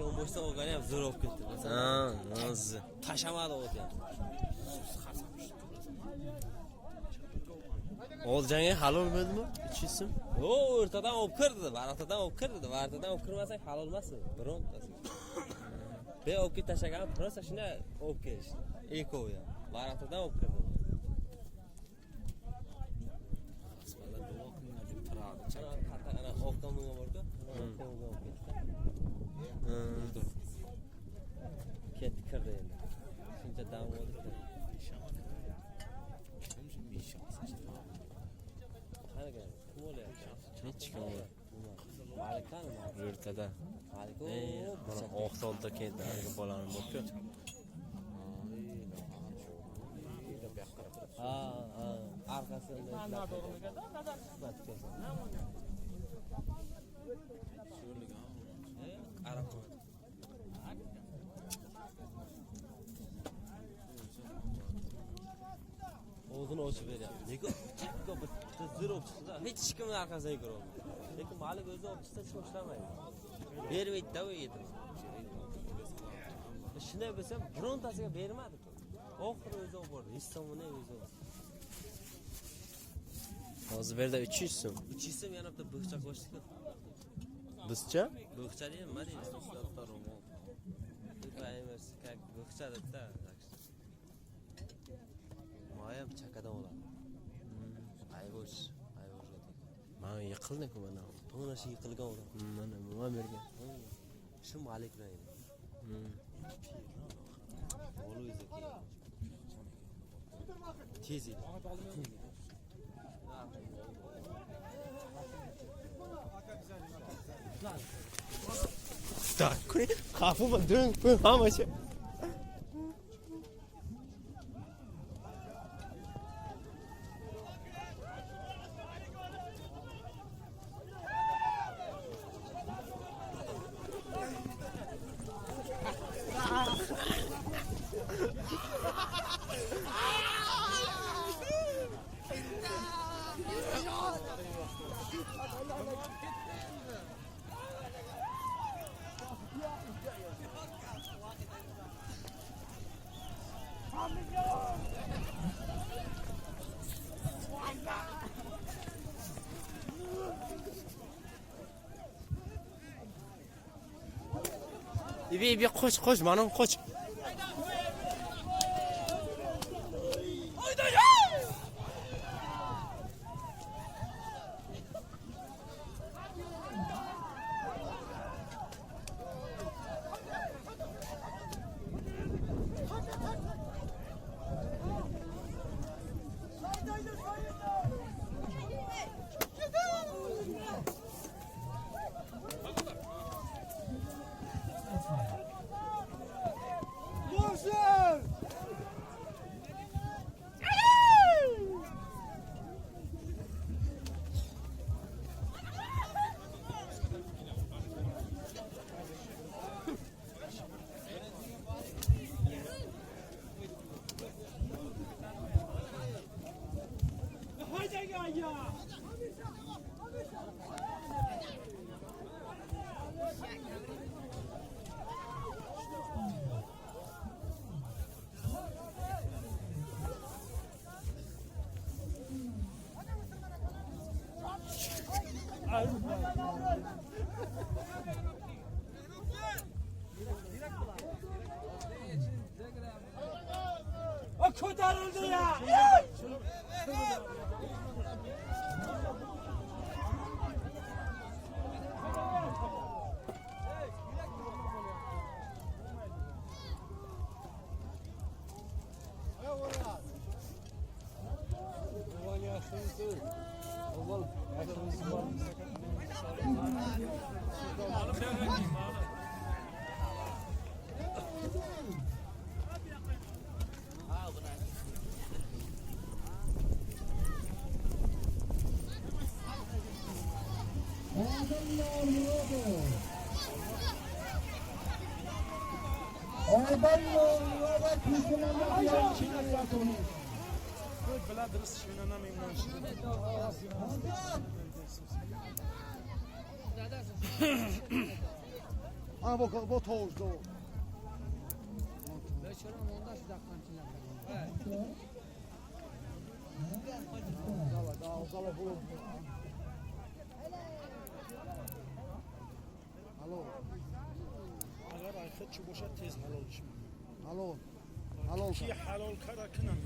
Yonboshdan olgani ham zo'r olib ketdi. Ha, o'zi. Tashamadi o'ti ham. Oljanga halol bo'ldimi? 300 so'm. O, o'rtadan olib kirdi, varatadan olib kirdi. Varatadan olib kirmasak halol emas u, birontasi. Be olib kelib tashlagan, просто shunday olib kelishdi. Ekovi ham. Varatadan olib kirdi. Duo qilinglar deb turardi. Ana ana oq tomonga bordi. Oq tomonga olib ketdi. Ketdi, kirdi endi. Shuncha dam oldi. Qanaqa? Kim o'lyapti? Nechi kun bo'ldi? Malikami? O'rtada. Malik. Ey, mana oqsolda keldi, haligi bolani borku. Ha, ha. Arkasida. Arab. O'zini ochib beryapti. Lekin chakka bitta zo'r olib chiqdi. Hech kimning arkasidan yugura olmaydi. Lekin Malik o'zi olib chiqsa hech kim ushlamaydi. Bermaydi-da u yetib. Shunday bo'lsa birontasiga bermadi. Oxiri o'zi olib bordi. Hech tomoni o'zi oldi. Hozir bu yerda 300 so'm. 300 so'm yana bitta bo'xcha qo'shdik. Bizcha? Bo'xcha deymi, nima deydi? Как bo'xcha debda. Moyam chakadan oladi. Ayvosh, ayvosh. Mana yiqildi-ku mana. Mana shu yiqilgan odam. Mana nima bergan? Shu Malik bilan edi. Bola o'zi keldi. Tez edi. Так, xavfi bor, ding, ping, hammasi. Ibi, ibi, qoch, qoch, mana qoch. Ko'tarildi ya! Ana bu tovuzda o. Agar ayxet çi boşa tez halol şim. Halol. Halol. Ki halol kara kınam.